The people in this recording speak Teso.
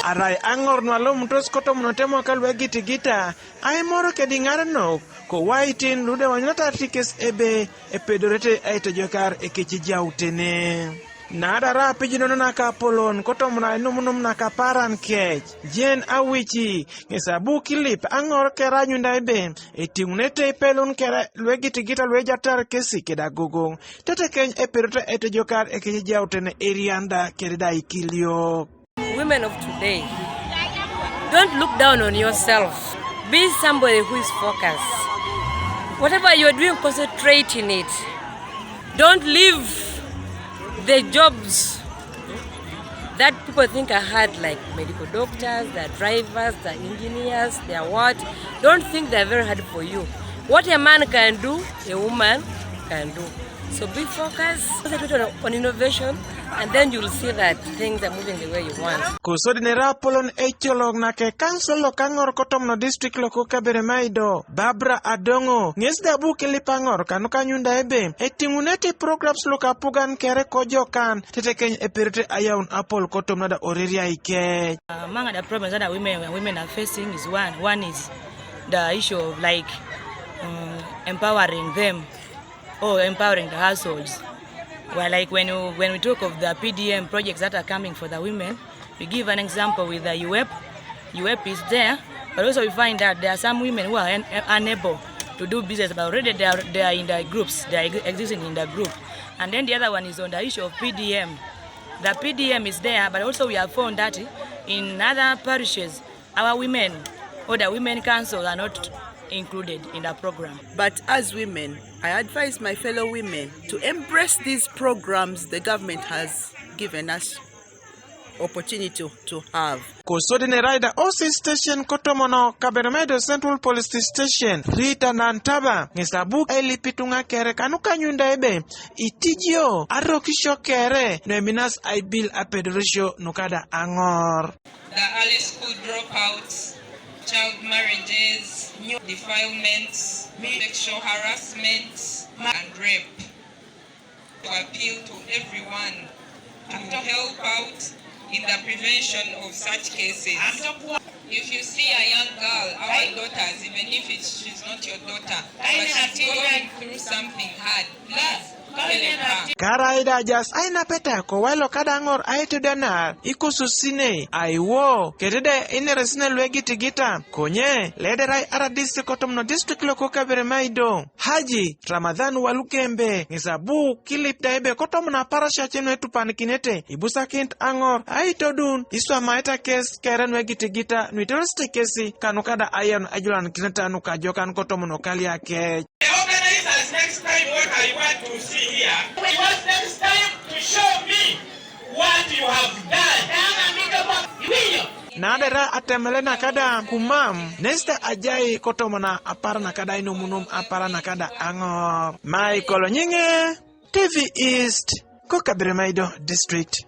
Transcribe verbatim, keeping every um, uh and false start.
Arai aŋor nualumutos kotomonote moka luegitigita, aimoro kedi ŋarenok, ko waitin lude wanyunatar tikes ebe epedorete aitejokar ekecijautene. Nadara apijinono nakapolon kotomon ainumunum nakaparan kec, jen awici, ŋes abu kilip aŋor keranyunda ebe etiŋunete ipelun kere luegitigita luejatar kesi kedagogoŋ. Tetekeny epedoto etejokar ekecijautene erianda kerida ikiliok. Women of today, don't look down on yourself. Be somebody who is focused. Whatever you're doing, concentrate in it. Don't leave the jobs that people think are hard, like medical doctors, the drivers, the engineers, they are what. Don't think they're very hard for you. What a man can do, a woman can do. So be focused, concentrate on, on innovation, and then you'll see that things are moving the way you want. Kosodi ne rapolon ecoloŋ nake council lo kaŋor kotomono district lo ko Kaberamaido, Barbara Adoŋo, ŋes da bu kilip aŋor kanukanyunda ebe etiŋunete programs lo kapugan kere kojokan tetekeny eperete ayaun apol kotom nada oreria ikec. Among the problems that women, women are facing is one, one is the issue of, like, um, empowering them or empowering the households. Well, like, when you, when we talk of the P D M projects that are coming for the women, we give an example with the U E P. U E P is there, but also we find that there are some women who are un-, unable to do business, but already they are, they are in the groups, they are ex-, existing in the group. And then the other one is on the issue of P D M. The P D M is there, but also we have found that in other parishes, our women or the women councils are not included in the program. But as women, I advise my fellow women to embrace these programs the government has given us opportunity to, to have. Kosodi ne raida O C station kotomono Kaberamaido Central Police Station, Rita Nantaba, ŋes abu elipituŋa kere kanukanyunda ebe itijio arokisio kere nueminas aibil apedorosio nukada aŋor. The early school dropouts, child marriages, new defilements, sexual harassment, and rape. To appeal to everyone to help out in the prevention of such cases. If you see a young girl, our daughters, even if it's, she's not your daughter, but she's going through something hard, please help her. Karaida jas ainapeta ko welo kada aŋor aitedanar ikosusine aiwo ketede ineresine luegitigita konye lederai aradis kotomono district loko Kaberamaido. Haji Ramadhan Walugembe ŋes abu kilip da ebe kotomono aparasia ce nuetupanikinete ibusakinit aŋor aitodun iswamaita kes kere nuegitigita nuiterosite kesi kanukada ayan ajulanikineta nukajokan kotomono kaliakec. The organizers, next time, what I want to see here, we want next time to show me what you have done. Nadera atemele nakada kumam nesta ajai kotomona apar nakada inomunum apar nakada aŋor. Michael Onyiŋe, T V East, ko Kaberamaido District.